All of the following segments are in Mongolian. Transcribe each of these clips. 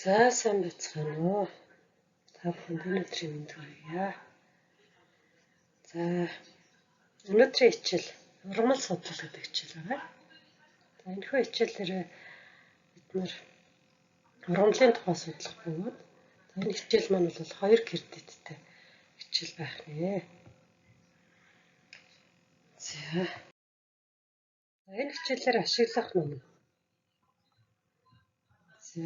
За сайн байцгаана уу? Та бүхэнд энэ өдрийн мэнд хүргье. За өнөөдрийн хичээл ургамал судлал гэдэг хичээл байгаа. За энэхүү хичээлээр бид нар ургамлын тухай судлах бөгөөд за энэ хичээл маань бол 2 кредиттэй хичээл байх нэ. За энэ хичээлээр ашиглах ном. За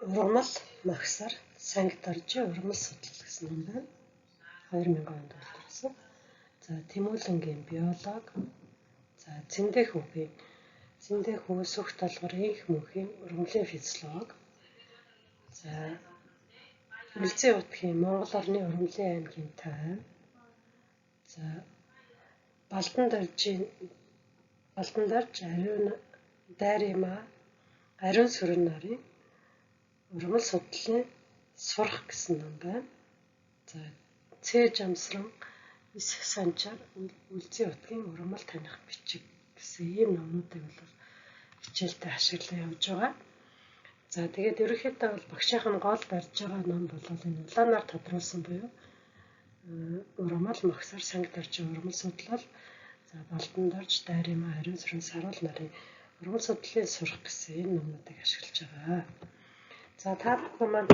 Ургамал магсар Сангид оржийн ургамал судлал гэсэн ном байна. 2000 онд үйлдвэрлэсэн. За Тэмүүлэнгийн биолог, за Цэндэх үгийн Цэндэх хүү сүх толгор инх мөнхийн ургамлын физиолог, за Үлзий утгийн Монгол орны ургамлын аймгийн 50, за Балдан доржийн Балдан дорж ариун дайримаа ариун сүрэн нарын ургамал судлалын сурах гэсэн ном байна. За Цээж амсран Ис санчаар Үлзий утгийн ургамал таних бичиг гэсэн ийм номнуудыг бол хичээлдээ ашиглан явж байгаа. За тэгээд ерөнхийдөө бол багшийнх нь гол барьж байгаа ном бол энэ улаанаар тодруулсан буюу ургамал магсар Сангид оржийн ургамал судлал, за Балдан дорж дайримаа ариун сүрэн саруул нарын ургамал судлалын сурах гэсэн энэ номнуудыг ашиглаж байгаа. За та бүхэн маань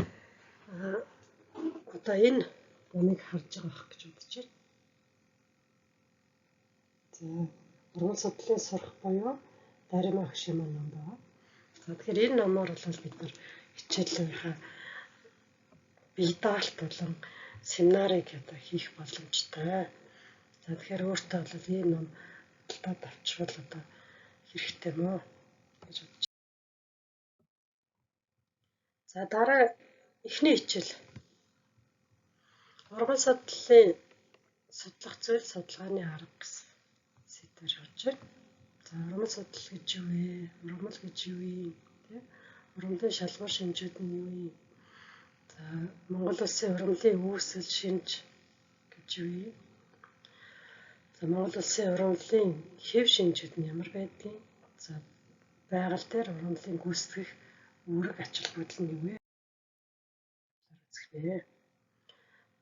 одоо энэ номыг харж байгаа байх гэж бодож байна. За ургамал судлалын сурах буюу Даримаа агшийн маань ном байгаа. За тэгэхээр энэ номоор бол бид нар хичээлийнхаа бие даалт болон семинарыг одоо хийх боломжтой. За тэгэхээр өөртөө бол ийм ном худалдаад авчвал одоо хэрэгтэй мөө гэж бодож. За дараа эхний хичээл ургамал судлалын судлах зүйл судалгааны арга гэсэн сэдвээр орж байна. За ургамал судлал гэж юу вэ? Ургамал гэж юу юм? Тэ? Ургамлын шалгуур шинжүүд нь юу юм? За Монгол улсын ургамлын үүсэл шинж гэж юу юм? За Монгол улсын ургамлын хэв шинжүүд нь ямар байдгийг? За байгаль дээр ургамлын гүйцэтгэх үүрэг ач холбогдол нь юу вэ? Үзэх нэ.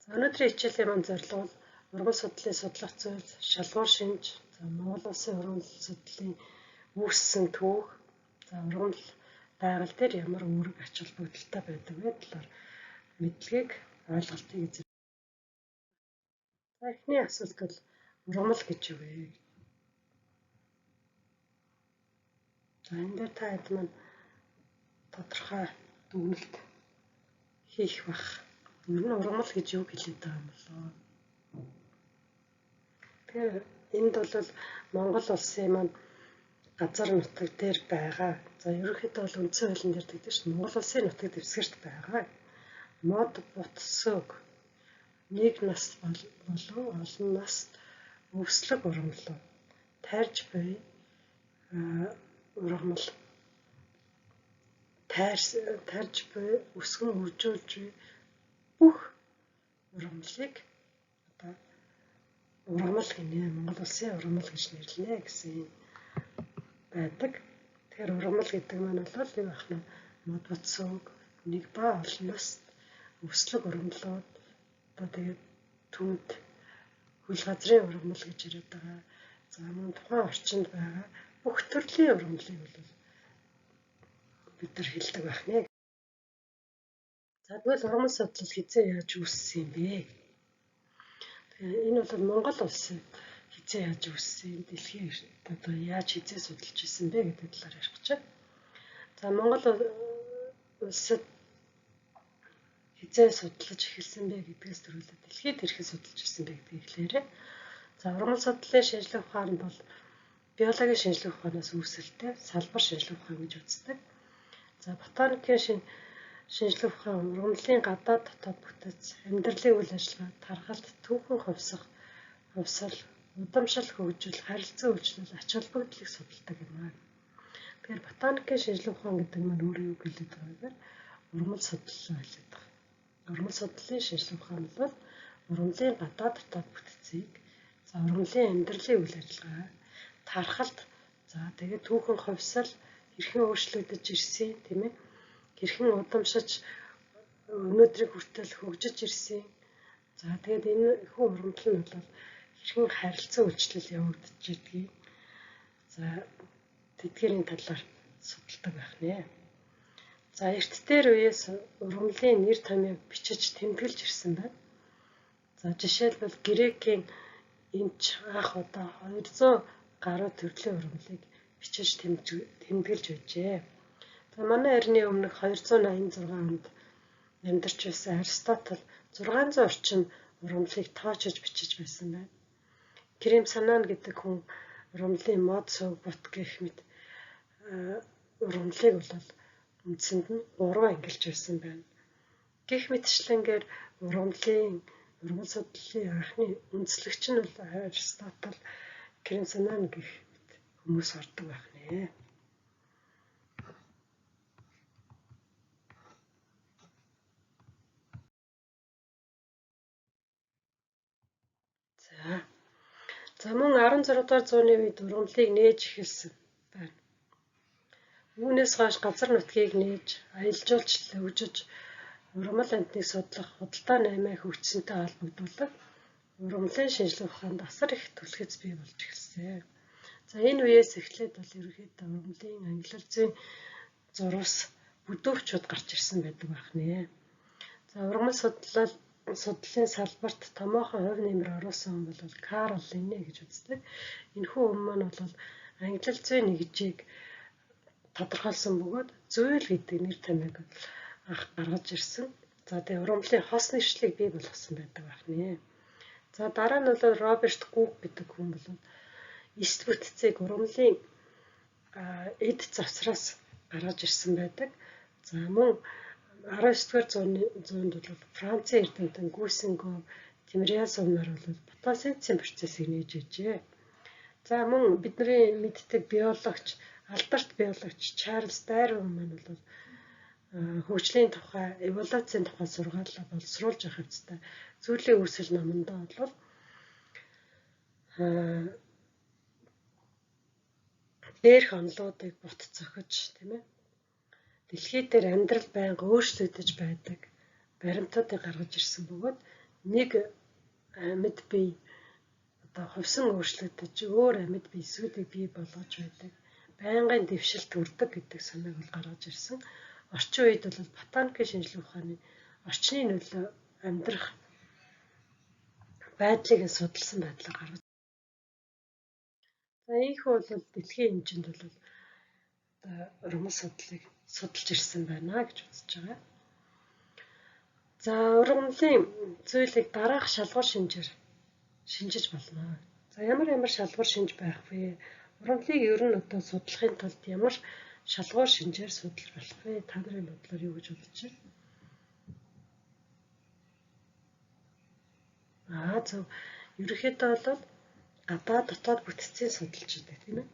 За өнөөдрийн хичээлийн маань зорилго бол ургамал судлалын судлах зүйл, шалгуур шинж, за Монгол улсын ургамал судлалын үүссэн түүх, за ургамал байгаль дээр ямар үүрэг ач холбогдолтой байдаг вэ талаар мэдлэгийг ойлголтыг эзэм. За эхний асуулт бол ургамал гэж юу вэ? За энэ дээр та хэд маань тодорхой дүгнэлт хийх бах. Ер нь ургамал гэж юу хэлээд байгаа юм болоо? Тэгэхээр энд бол Монгол улсын маань газар нутаг дээр байгаа. За ерөнхийдөө бол үндсэн хуулийн дээр тэгдэг шүү. Монгол улсын нутаг дэвсгэрт байгаа. Мод бут сөг нэг нас болон олон нас өвслөг ургамлуу тарж буй ургамал тарж буй өсгөн хөгжүүлж буй бүх ургамлыг одоо ургамал гинэ. Монгол улсын ургамал гэж нэрлэнэ гэсэн юм байдаг. Тэгэхээр ургамал гэдэг маань бол юу байх нь мод бут сөг нэг ба олон нас өвслөг ургамлууд одоо тэгээд түнд хөл газрын ургамал гэж яриад байгаа. За мөн тухайн орчинд байгаа бүх төрлийн ургамлыг бол бид нар хэлдэг байх нэ. За тэгвэл ургамал судлал хэзээ яаж үүссэн юм бэ? Тэгэхээр энэ бол Монгол улсын хэзээ яаж үүссэн, дэлхийн одоо яаж хэзээ судалж исэн бэ гэдэг талаар ярих гэж байна. За Монгол улсад хэзээ судлаж эхэлсэн бэ гэдгээс төрүүлээд дэлхийд хэрхэн судалж исэн бэ гэдгийг хэлээрэй. За ургамал судлалын шинжлэх ухаан бол биологийн шинжлэх ухаанаас үүсэлтэй салбар шинжлэх ухаан гэж үздэг. За ботаникийн шинжлэх ухаан ургамлын гадаад дотоод бүтэц, амьдралын үйл ажиллагаа, тархалт, түүхэн хувьсах, хувьсал, удамшил, хөгжил, харилцан үйлчлэл, ач холбогдлыг судалдаг юм аа. Тэгэхээр ботаникийн шинжлэх ухаан гэдэг маань өөрөө юу хэлээд байгаа вэ гэхээр ургамал судлалаа хэлээд байгаа. Ургамал судлалын шинжлэх ухаан бол ургамлын гадаад дотоод бүтцийг, за ургамлын амьдралын үйл ажиллагаа, тархалт, за тэгээд түүхэн хувьсал, хэрхэн өөрчлөгдөж ирсэн, тийм ээ? Хэрхэн удамшиж өнөөдрийг хүртэл хөгжиж ирсэн. За тэгээд энэ хүү ургамал нь бол хэрхэн харилцан үйлчлэл явагдаж байдгийг, за тэдгээрийн талаар судалдаг байх нэ. За эрт дээр үеэс ургамлын нэр томьёог бичиж тэмдэглэж ирсэн байна. За жишээлбэл Грекийн эмч анх удаа 200 гаруй төрлийн ургамлыг бичиж тэмдэглэж байжээ. За манай эртний өмнөх 286 онд амьдарч байсан Аристотель 600 орчим ургамлыг тоочж бичиж байсан байна. Кремсанан гэдэг хүн ургамлын мод, сувг, бут гэх мэт ургамлыг бол үндсэнд нь 3 ангилж байсан байна. Гэх мэтчлэнгээр ургамлын ургамал судлалын анхны үндэслэгч нь бол Аристотель, Кремсанан гэх мэт хүмүүс ордог байх нэ. За мөн 16 дугаар зууны үед ургамлыг нээж эхэлсэн байна. Үүнээс хойш газар нутгийг нээж, аялал жуулчлал хөгжиж, ургамал амьтныг судлах, худалдаа наймаа хөгжсөнтэй холбогдуулан ургамлын шинжлэх ухаанд асар их түлхэц бий болж эхэлсэн. За энэ үеэс эхлээд бол ерөнхийдөө ургамлын ангилал зүйн зурвас бүдүүвчүүд гарч ирсэн байдаг байх нэ. За ургамал судлалын салбарт томоохон хувь нэмэр оруулсан хүн бол Карл Линне гэж үздэг. Энэхүү хүн маань бол ангилал зүйн нэгжийг тодорхойлсон бөгөөд зүйл гэдэг нэр томьёог анх гаргаж ирсэн. За тэгээ ургамлын хос нэршлийг бий болгосон байдаг байх нэ. За дараа нь бол Роберт Гук гэдэг хүн бол эст бүтцийг ургамлын эд завсраас гаргаж ирсэн байдаг. За мөн 19 дугаар зуунд бол Францын эрдэмтэн Гүсенго Тимирязов нар бол фотосинтезийн процессыг нээж байжээ. За мөн бидний мэддэг биологч, алдарт биологч Чарльз Дарвин маань бол хөгжлийн тухай, эволюцийн тухай сургаалаа боловсруулж явах явцдаа зүйлийн үүсэл номондоо бол дээрх онолуудыг бут зохиж, тийм ээ, дэлхий дээр амьдрал байнга өөрчлөгдөж байдаг баримтуудыг гаргаж ирсэн бөгөөд нэг амьд бие одоо хувьсан өөрчлөгдөж өөр амьд бие эсүүдийг бий болгож байдаг, байнгын дэвшил төрдөг гэдэг санааг бол гаргаж ирсэн. Орчин үед бол ботаникийн шинжлэх ухааны орчны нөлөө амьдрах байдлыг нь судалсан байдлаар гаргаж. За ийхүү бол дэлхийн хэмжээнд бол одоо ургамал судлалыг судалж ирсэн байна гэж үзэж байгаа. За ургамлын зүйлийг дараах шалгуур шинжээр шинжиж болно. За ямар ямар шалгуур шинж байх вэ? Ургамлыг ер нь одоо судлахын тулд ямар шалгуур шинжээр судалж болох вэ? Та нарын бодлоор юу гэж бодож байна? Зөв. Ерөнхийдөө бол гадаад дотоод бүтцийг судалж байдаг, тийм ээ.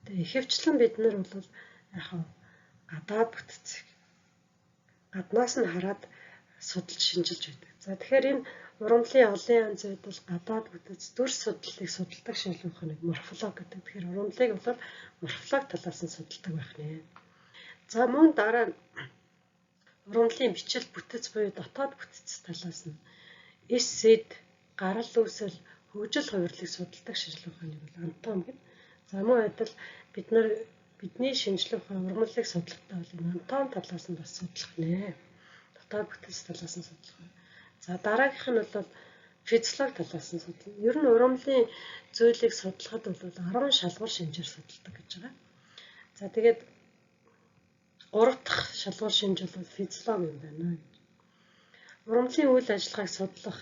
Тэгээ ихэвчлэн бид нар бол яг гадаад бүтцийг гаднаас нь хараад судалж шинжилж байдаг. За тэгэхээр энэ ургамлын олон янз байдал гадаад бүтэц дүрс судлалыг судалдаг шинжлэх ухааныг морфологи гэдэг. Тэгэхээр ургамлыг бол морфологи талаас нь судалдаг байх нэ. За мөн дараа нь ургамлын бичил бүтэц буюу дотоод бүтэц талаас нь эс эд, гарал үүсэл, хөгжил хувирлыг судалдаг шинжлэх ухааныг бол анатоми гэдэг. За мөн адил бид нар бидний шинжлэх ухаан ургамлыг судлахдаа бол энэ анатоми талаас нь бас судлах нэ. Дотоод бүтэц талаас нь судлах. За дараагийнх нь бол физиологи талаас нь судлана. Ер нь ургамлын зүйлийг судлахад бол 10 шалгуур шинжээр судалдаг гэж байгаа. За тэгээд 3 дахь шалгуур шинж бол физиологи юм байна гэж. Ургамлын үйл ажиллагааг судлах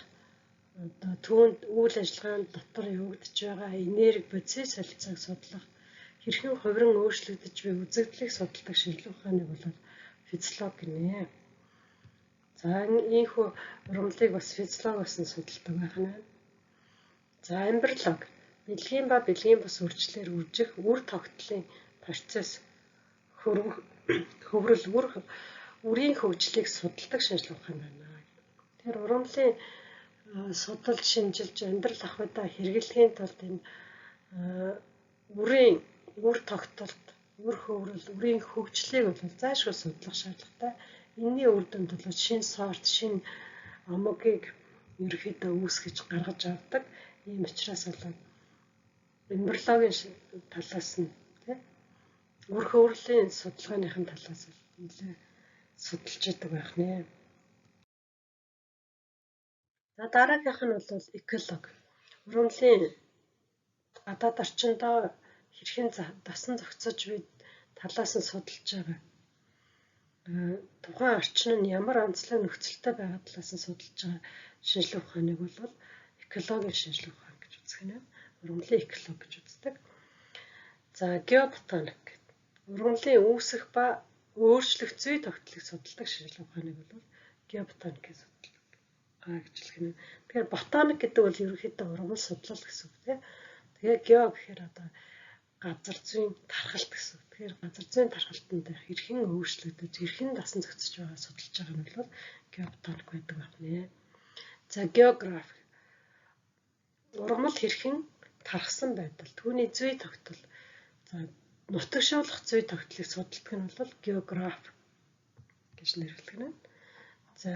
одоо түүнд үйл ажиллагаанд дотор явагдаж байгаа энерги процесс солилцоог судлах, хэрхэн хувиран өөрчлөгдөж буй үзэгдлийг судалдаг шинжлэх ухааныг бол физиологи гинэ. За ийхүү ургамлыг бас физиологоос нь судалдаг байх нь. За эмбриологи бэлгийн ба бэлгийн бус үрчлэлээр үржих үр тогтлын процесс хөврөл үрийн хөгжлийг судалдаг шинжлэх ухаан байна. Тэгэхээр ургамлын судалж шинжилж амьдрал ахуйдаа хэрэглэхийн тулд энэ үрийн үр тогтолт Үр хөврөл, үрийн хөгжлийг бол зайлшгүй судлах шаардлагатай. Энэний үр дүнд бол шинэ сорт, шинэ омогийг ерөнхийдөө үүсгэж гаргаж авдаг. Ийм учраас бол эмбриологийн талаас нь тий үр хөврөлийн судалгааныхын талаас нэлээ судалж идэг байх нэ. За дараагийнх нь бол эколог. Ургамлын гадаад орчиндөө хэрхэн дасан зохицож буй талаас нь судалж байгаа. Тухайн орчин нь ямар онцлог нөхцөлтэй байгаа талаас нь судалж байгаа шинжлэх ухааныг бол экологийн шинжлэх ухаан гэж үзэх нь. Ургамлын эколог гэж үздэг. За геоботаник гэдэг. Ургамлын үүсэх ба өөрчлөх зүй тогтлыг судалдаг шинжлэх ухааныг бол геоботаник гэж судалдаг гэж хэлэх нь. Тэгэхээр ботаник гэдэг бол ерөнхийдөө ургамал судлал гэсэн үг тийм. Тэгээ гео гэхээр одоо газар зүйн тархалт гэсэн үг. Тэгэхээр газар зүйн тархалтанд хэрхэн өөрчлөгдөж, хэрхэн дасан зохицож байгаа судалж байгаа нь бол геоботаник байдаг байна. За географи. Ургамал хэрхэн тархсан байдал, түүний зүй тогтол, за нутагшуулах зүй тогтлыг судалдаг нь бол географ гэж нэрлэдэг нь. За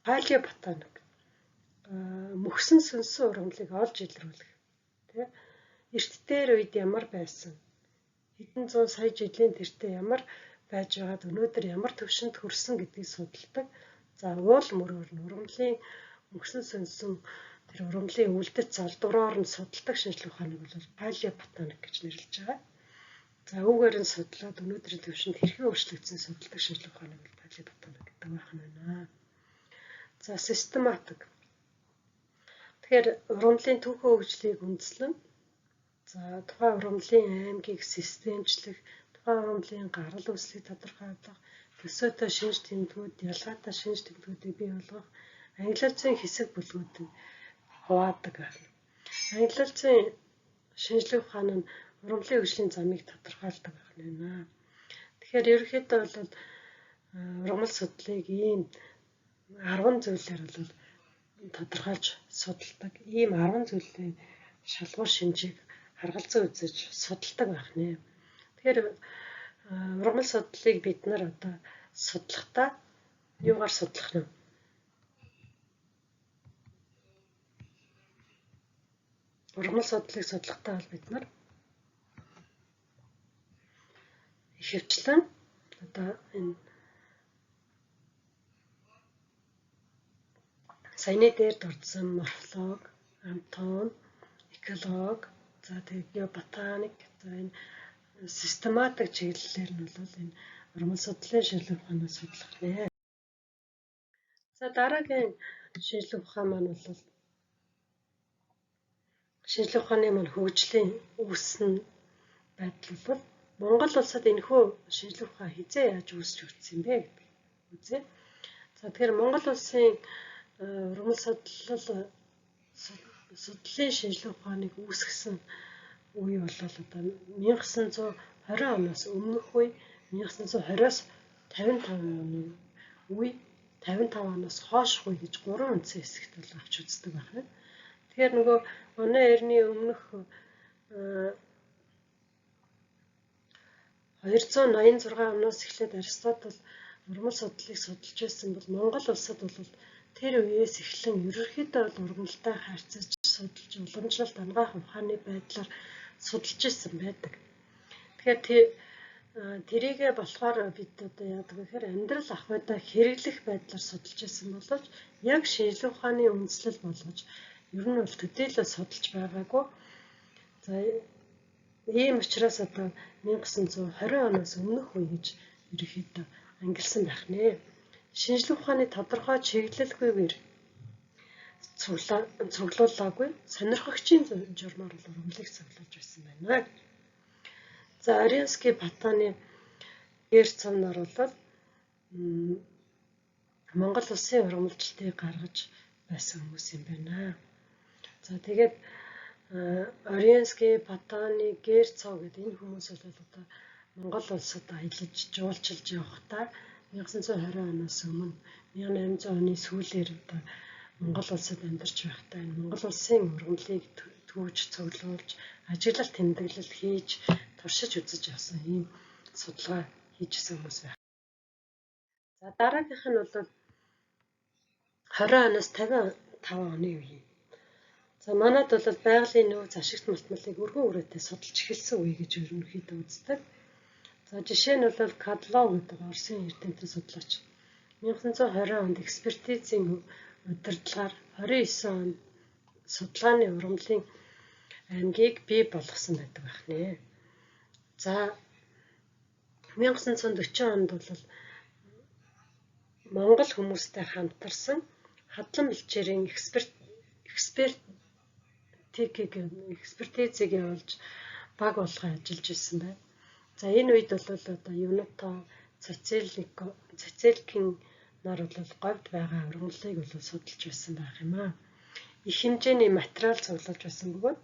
палеоботаник. Мөхсөн сүнсэн ургамлыг олж илрүүлэх тий эрт дээр үед ямар байсан, хэдэн зуун сая жилийн тэртээ ямар байж байгаад өнөөдөр ямар түвшинд хүрсэн гэдгийг судалдаг. За уул мөрөөр нь ургамлын мөхсөн сүнсэн тэр ургамлын үлдэц олдвроор нь судалдаг шинжлэх ухааныг бол палеоботаник гэж нэрлэж байгаа. За үүгээр нь судлаад өнөөдрийн түвшинд хэрхэн өөрчлөгдсөн судалдаг шинжлэх ухааныг бол палеоботаник гэдэг байх нь байна. За систематик. Тэгэхээр ургамлын түүхэн хөгжлийг үндэслэн за тухайн ургамлын аймгийг системчлэх, тухайн ургамлын гарал үүслийг тодорхойлох, төсөөтэй шинж тэмдгүүд, ялгаатай шинж тэмдгүүдийг бий болгох, ангилал зүйн хэсэг бүлгүүдийг хуваадаг байна. Ангилал зүйн шинжлэх ухаан нь ургамлын хөгжлийн замыг тодорхойлдог байх нь байна. Тэгэхээр ерөнхийдөө бол ургамал судлалыг ийм 10 зүйлээр бол тодорхойлж судалдаг. Ийм 10 зүйлийн шалгуур шинжийг харгалзан үзэж судалдаг байх нэ. Тэгэхээр ургамал судлалыг бид нар одоо судлахдаа юугаар судлах нь? Ургамал судлалыг судлахдаа бол бид нар ихэвчлэн одоо энэ саяны дээр дурдсан морфолог, антон, эколог, за тэгээ геоботаник, за энэ систематик чиглэлээр нь бол энэ ургамал судлалын шинжлэх ухааныг судлах нэ. За дараагийн шинжлэх ухаан маань бол шинжлэх ухааны маань хөгжлийн үүссэн байдал бол Монгол улсад энэхүү шинжлэх ухаан хизээ яаж үүсч өгсөн бэ гэдэг үзье. За тэгэхээр Монгол улсын ургамал судлалын шинжлэх ухааныг үүсгэсэн үе бол одоо 1920 оноос өмнөх үе, 1920-оос 55 оны үе, 55 оноос хойшх үе гэж гурван үндсэн хэсэгт бол авч үздэг байна. Тэгэхээр нөгөө манай эртний өмнөх 286 оноос эхлээд Аристотл ургамал судлалыг судалж байсан бол Монгол улсад бол тэр үеэс эхлэн ерөнхийдөө бол ургамалтай харьцаж судалж уламжлалт анагаах ухааны байдлаар судалж ирсэн байдаг. Тэгэхээр тэрийгэ болохоор бид одоо яадаг вэ гэхээр амьдрал ахуйдаа хэрэглэх байдлаар судалж ирсэн боловч яг шинжлэх ухааны үндслэл болгож ер нь бол төдийлөө судалж байгаагүй. За ийм учраас одоо 1920 оноос өмнөх үе гэж ерөнхийдөө ангилсан байх нэ. Шинжлэх ухааны тодорхой чиглэлгүйгээр цуглуулаагүй сонирхогчийн журмаар бол ургамлыг цуглуулж байсан байна. За Оренский Батаны Герцовноор бол Монгол улсын ургамалжилтыг гаргаж байсан хүмүүс юм байна. За тэгээд Оренский, Батаны, Герцов гэдэг энэ хүмүүс бол одоо Монгол улсад аялаж, жуулчилж явахдаа 1920 оноос өмнө 1800 оны сүүлээр одоо Монгол улсад амьдарч байхдаа энэ Монгол улсын ургамлыг түүж цуглуулж, ажиглал тэмдэглэл хийж, туршиж үзэж явсан ийм судалгаа хийжсэн хүмүүс байна. За дараагийнх нь бол 20 оноос 55 оны үе. За манад бол байгалийн нөөц ашигт малтмалыг өргөн үрээтэй судалж эхэлсэн үе гэж ерөнхийдөө үздэг. За жишээ нь бол Кадлов гэдэг Оросын эрдэмтэн судлаач 1920 онд экспертизийн удирдлагаар 29 онд судалгааны ургамлын аймгийг бий болгосон байдаг байх нэ. За 1940 онд бол Монгол хүмүүстэй хамтарсан хадлан бэлчээрийн экспертизийг явуулж баг болгон ажиллаж ирсэн байна. За энэ үед бол одоо Юнато, Цацелкин нар бол говьд байгаа ургамлыг бол судалж байсан байх юм аа. Их хэмжээний материал цуглуулж байсан бөгөөд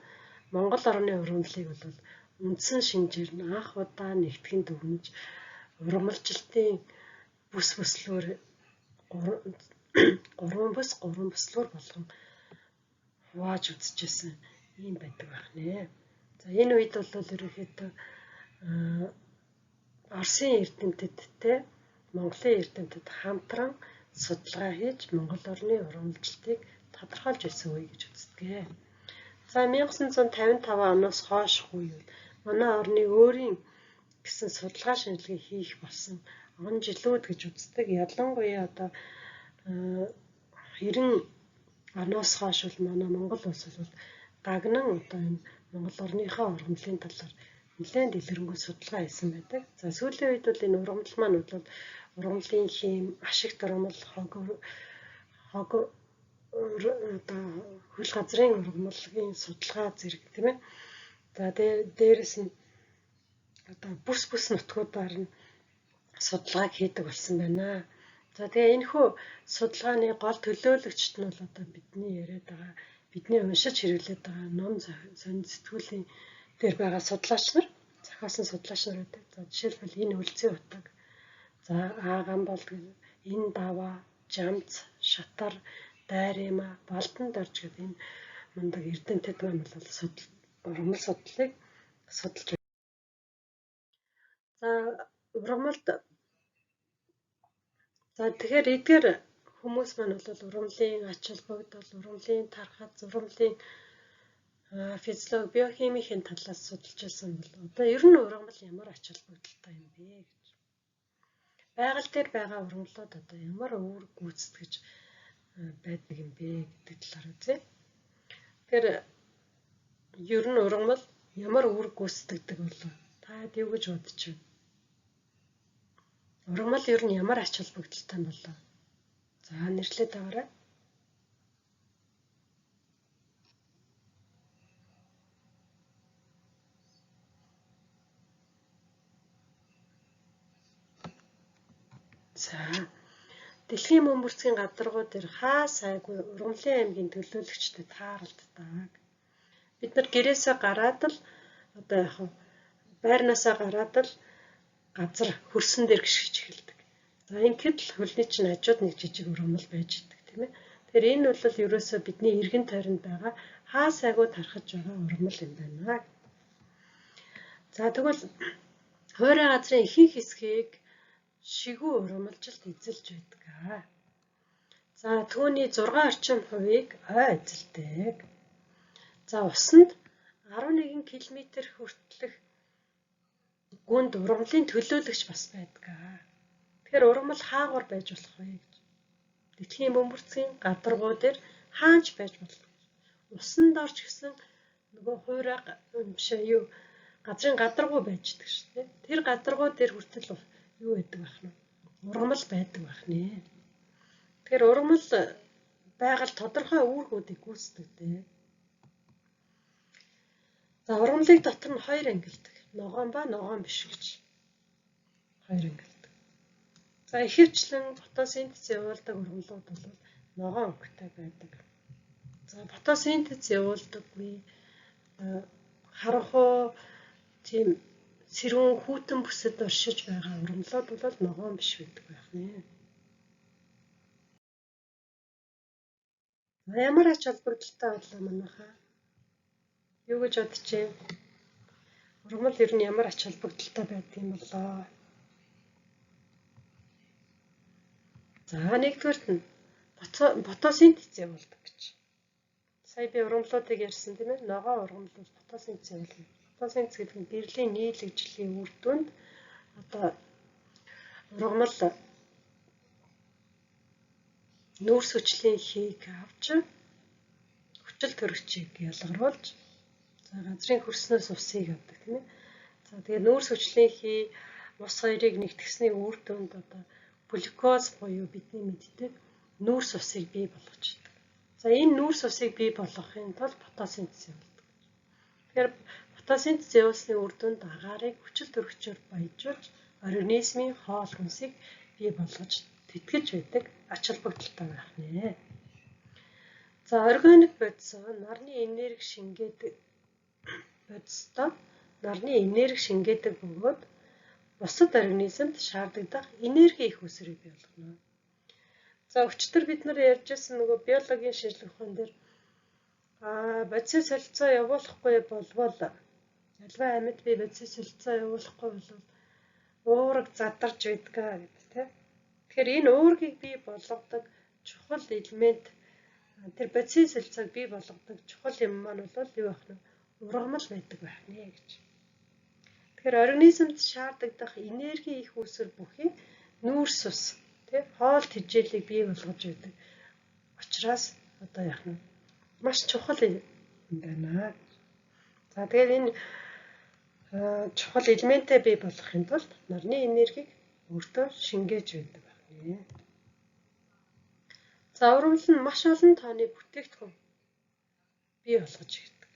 Монгол орны ургамлыг бол үндсэн шинжээр нь анх удаа нэгтгэн дүгнэж ургамалжилтын бүс бүслүүр 3 бүс 3 бүслүүр болгон хувааж үзчихсэн ийм байдаг байх нэ. За энэ үед бол ерөнхийдөө Оросын эрдэмтдтэй Монголын эрдэмтэд хамтран судалгаа хийж Монгол орны ургамалжилтыг тодорхойлж ирсэн үе гэж үздэг. За 1955 оноос хойших үе бол манай орны өөрийн гэсэн судалгаа шинжилгээ хийх болсон он жилүүд гэж үздэг. Ялангуяа одоо 90 оноос хойш бол манай Монгол улс бол дагнан одоо энэ Монгол орныхоо ургамлын талаар нэлээд дэлгэрэнгүй судалгаа хийсэн байдаг. За сүүлийн үед бол энэ ургамал маань бол ургамлын хим, ашигт ургамал, хог одоо хөл газрын ургамлын судалгаа зэрэг тийм ээ. За дээрэс нь одоо бүс бүс нутгуудаар нь судалгааг хийдэг болсон байна. За тэгээ энэхүү судалгааны гол төлөөлөгчд нь бол одоо бидний яриад байгаа, бидний уншиж хэрэглээд байгаа ном сонин сэтгүүлийн дээр байгаа судлаач нар, зохиосон судлаач нар байдаг. За жишээлбэл энэ Үлзий утаг, за Ааган бол, энэ Даваа, Жамц, Шатар, Дайрима, Балдан дорж гэдэг энэ мундаг эрдэмтэд маань бол ургамал судлалыг судалж байна. За ургамалд за тэгэхээр эдгээр хүмүүс маань бол ургамлын ач холбогдол, ургамлын тархац, ургамлын физиологи, биохимийн талаас судалж байсан бол одоо ер нь ургамал ямар ач холбогдолтой юм бэ гэж. Байгаль дээр байгаа ургамлууд одоо ямар үүрэг гүйцэтгэж байдаг юм бэ гэдэг талаар үзье. Тэгэхээр ер нь ургамал ямар үүрэг гүйцэтгэдэг болов? Та юу гэж бодож байна? Ургамал ер нь ямар ач холбогдолтой юм болов? За нэрлээд аваарай. За дэлхийн бөмбөрцгийн гадаргуу дээр хаа сайгүй ургамлын аймгийн төлөөлөгчдөд тааралддаг. Бид нар гэрээсээ гараад л одоо яг байрнаасаа гараад л газар хөрсөн дээр гიშгэж эхэлдэг. За ингээд л хөлний чинь хажууд нэг жижиг ургамал байж идэг тийм ээ. Тэгэхээр энэ бол ерөөсөө бидний эргэн тойронд байгаа хаа сайгүй тархаж байгаа ургамал юм байна. За тэгвэл хуурай газрын ихэнх хэсгийг шигүү ургамалжилт эзэлж байдаг. За түүний 6 орчим хувийг ой эзэлдэг. За усанд 11 км хүртэлх гүнд ургамлын төлөөлөгч бас байдаг. Тэгэхээр ургамал хаагур байж болох вэ гэж. Дэлхийн бөмбөрцгийн гадаргуу дээр хаанч байж болох. Усан дор ч гэсэн нөгөө хуурай биш юу газрын гадаргуу байж идэг шүү дээ. Тэр гадаргуу дээр хүртэл юу байдаг байх нь? Ургамал байдаг байх нэ. Тэгэхээр ургамал байгаль тодорхой үүргүүдийг гүйцэтгэдэг. За ургамлыг дотор нь хоёр ангилдаг. Ногоон ба ногоон биш гэж хоёр ангилдаг. За ихэвчлэн фотосинтез явуулдаг ургамлууд бол ногоон өнгөтэй байдаг. За фотосинтез явуулдаггүй харанхуй тийм сэрүүн хүйтэн бүсэд оршиж байгаа ургамлууд бол ногоон биш байдаг байх нэ. За ямар ач холбогдолтой боллоо манайхаа? Юу гэж бодож байна? Ургамал ер нь ямар ач холбогдолтой байдаг юм болоо? За, нэгдүгээрт нь фотосинтез явуулдаг гэж. Сая би ургамлуудыг ярьсан, тийм ээ. Ногоон ургамал бол фотосинтез явуулна. Фотосинтез гэдэг нь гэрлийн нийлэгжлийн үр дүнд одоо ургамал нүүрс хүчлийн хийг авч хүчил төрөгчийг ялгаруулж, за, газрын хөрснөөс усыг авдаг, тийм ээ. За, тэгээд нүүрс хүчлийн хий, ус хоёрыг нэгтгсэний үр дүнд одоо глюкоз буюу бидний мэддэг нүүрс усыг бий болгож идэг. За, энэ нүүрс усыг бий болгохын тулд фотосинтез явуулдаг. Тэгэхээр фотосинтез явуулсны үр дүнд агаарыг хүчил төрөгчөөр баяжуулж организмын хоол хүнсийг бий болгож тэтгэж байдаг ач холбогдолтой байх нэ. За, органик бодис нарны энерги шингээдэг бодистой нарны энерги шингээдэг бөгөөд бусад организмд шаардлагадах энерги их үүсвэрийг бий болгоно. За, өчигдөр бид нар ярьж байсан нөгөө биологийн шинжлэх ухаан дээр бодисын солилцоо явуулахгүй болвол, аливаа амьд бие бодисын солилцоо явуулахгүй бол уураг задарч байдаг гэдэг, тийм. Тэгэхээр энэ уургийг бий болгодог чухал элемент, тэр бодисын солилцоог бий болгодог чухал юм маань бол юу байх нь? Ургамал байдаг байх нэ гэж. Тэгэхээр организмд шаардлагадах энерги их үүсвэр бүхий нүүрс ус, тий, хоол тэжээлийг бий болгож байдаг. Учраас одоо яах нь маш чухал юм байна. За, тэгээд энэ чухал элементээ бий болгохын тулд нарны энергийг өөртөө шингээж байдаг байна. За, ургамал нь маш олон тооны бүтээгдэхүүн бий болгож ирдэг.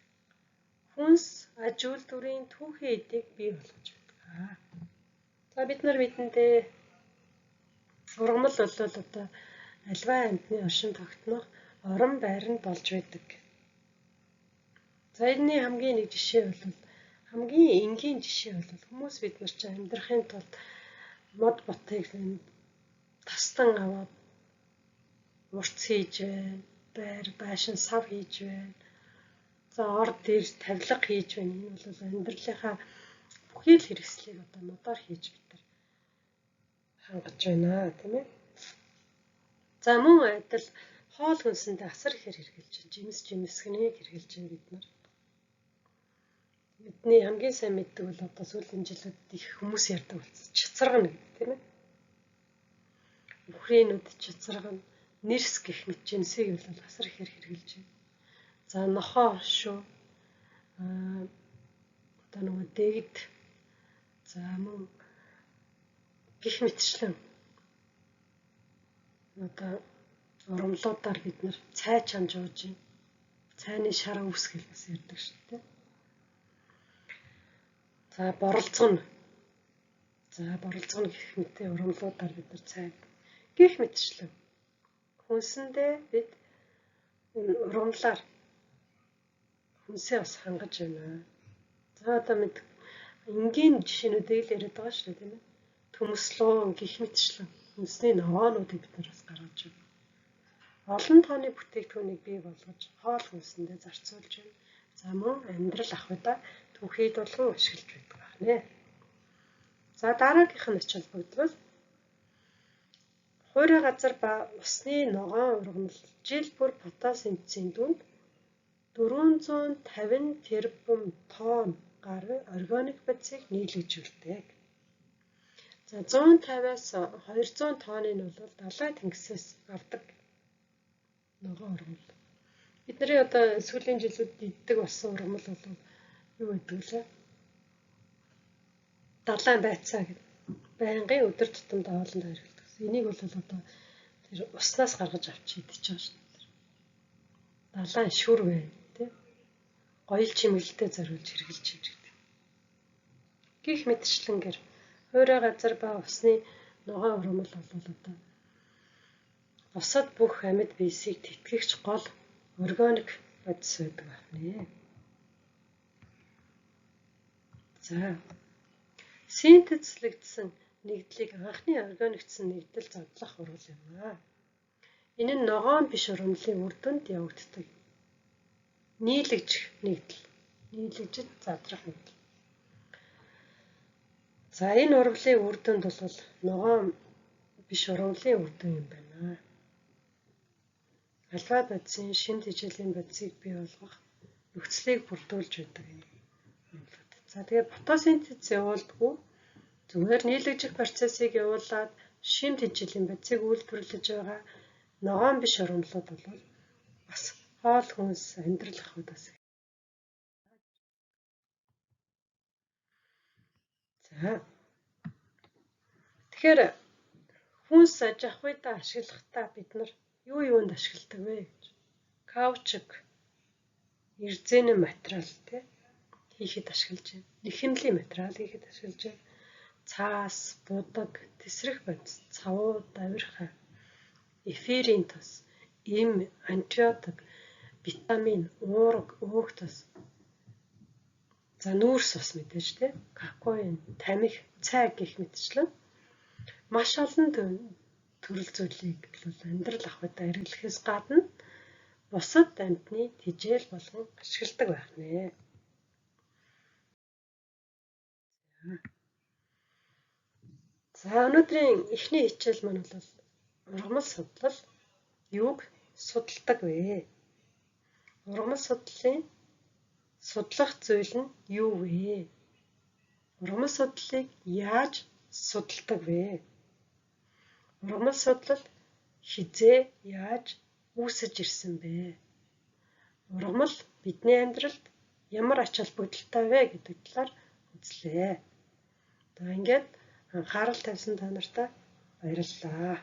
Хүнс, аж үйлдвэрийн түүхий эдийг бий болгож байдаг. За, бид нар мэдэндээ ургамал бол одоо аливаа амьтны оршин тогтнох орон байр нь болж байдаг. За, энэний хамгийн нэг жишээ бол, хамгийн энгийн жишээ бол хүмүүс бид нар чинь амьдрахын тулд мод ботыг тастан аваад урц хийж байна, байр байшин сав хийж байна. За, ор дээр тавилга хийж байна. Энэ бол амьдралынхаа бүхий л хэрэгслийг одоо модоор хийж бид нар хангаж байна, тийм ээ. За, мөн адил хоол хүнсэндээ асар ихээр хэрэглэж байна. Жимс жимсгнийг хэрэглэж байна бид нар. Бидний хамгийн сайн мэддэг бол одоо сүүлийн жилүүдэд их хүмүүс ярьдаг болсон. Чацаргана гэдэг, тийм ээ. Үхрийнүүд чацаргана, нэрс гэх мэт жимсийг бол асар ихээр хэрэглэж байна. За, нохоо шүү. Одоо нөгөө дэгд, за, мөн гих мэтчлэн одоо ургамлуудаар бид нар цай чанж ууж байна. Цайны шар өвс гэл бас ярьдаг шүү дээ. За, боролцгоно. За, боролцгоно гэх мэт ургамлуудаар бид нар цай гих мэтчлэн хүнсэндээ бид энэ ургамлаар хүнсээ бас хангаж байна. За, одоо мэд энгийн жишээнүүдийг л яриад байгаа шүү дээ, тийм ээ. Төмөслөн гих мэтчлэн хүнсний ногоонуудыг бид нар бас гаргаж байна. Олон тооны бүтээгдэхүүнийг бий болгож хоол хүнсэндээ зарцуулж байна. За, мөн амьдрал ахуйдаа түүхийд болгон ашиглаж байдаг байна. За, дараагийнх нь ач холбогдол хуурай газар ба усны ногоон ургамал жил бүр фотосинтезийн дүнд 450 тэрбум тонн гаруй органик бодисыг нийлэгжүүлдэг. За, 150-аас 200 тонны нь бол далай тэнгисээс авдаг ногоон ургамал. Бидний одоо сүүлийн жилүүд иддэг болсон ургамал бол юу гэдэг лээ? Далайн байцаа гэдэг. Байнгын өдөр тутамд хоолонд хэрэглэдэг. Энийг бол одоо тэр уснаас гаргаж авч идэж байгаа шүү дээ. Далайн шүр байна, тий? Гоёл чимэглэлтэд зориулж хэрэглэж байгаа гэдэг. Гэх мэтчлэнгээр хуурай газар ба усны ногоон ургамал бол одоо бусад бүх амьд биесийг тэтгэгч гол органик бодис байдаг байна. За, синтезлэгдсэн нэгдлийг анхны органикдсан нэгдэл задлах урвал юм аа. Энэ нь ногоон биш ургамлын үр дүнд явагддаг. Нийлэгжих нэгдэл. Нийлэгжиж задрах нэгдэл. За, энэ урвалын үр дүнд бол ногоон биш ургамлын үр дүн юм байна. Альва бодисын шим тэжээлийн бодисыг бий болгох нөхцөлийг бүрдүүлж байдаг энэ ургамлууд. За, тэгээд фотосинтез явуулдаггүй, зүгээр нийлэгжих процессыг явуулаад шим тэжээлийн бодисыг үйлдвэрлэж байгаа ногоон биш ургамлууд бол бас хоол хүнс, амьдрал ахуйд бас. За, тэгэхээр хүнс аж ахуйдаа ашиглахдаа бид нар юу юунд ашигладаг вэ гэж. Каучук, эрзэнэ материал тий хийхэд ашиглаж байна. Нэхэмлийн материал хийхэд ашиглаж байна. Цаас, будаг, тэсрэх бодис, цавуу, давирхай, эфирийн тос, эм, антибиотик, витамин, уураг, өөх тос. За, нүүрс ус мэдээж тий. Кокаин, тамхи, цай гэх мэтчлэн маш олон төрөл зүйлийг бол амьдрал ахуйдаа хэрэглэхээс гадна бусад амьтны тэжээл болгон ашигладаг байх нэ. За, өнөөдрийн эхний хичээл маань бол ургамал судлал юуг судалдаг вэ? Ургамал судлалын судлах зүйл нь юу вэ? Ургамал судлалыг яаж судалдаг вэ? Ургамал судлал хэзээ яаж үүсэж ирсэн бэ? Ургамал бидний амьдралд ямар ач холбогдолтой вэ гэдэг талаар үзлээ. За, ингээд анхаарал тавьсан та нартай баярлалаа.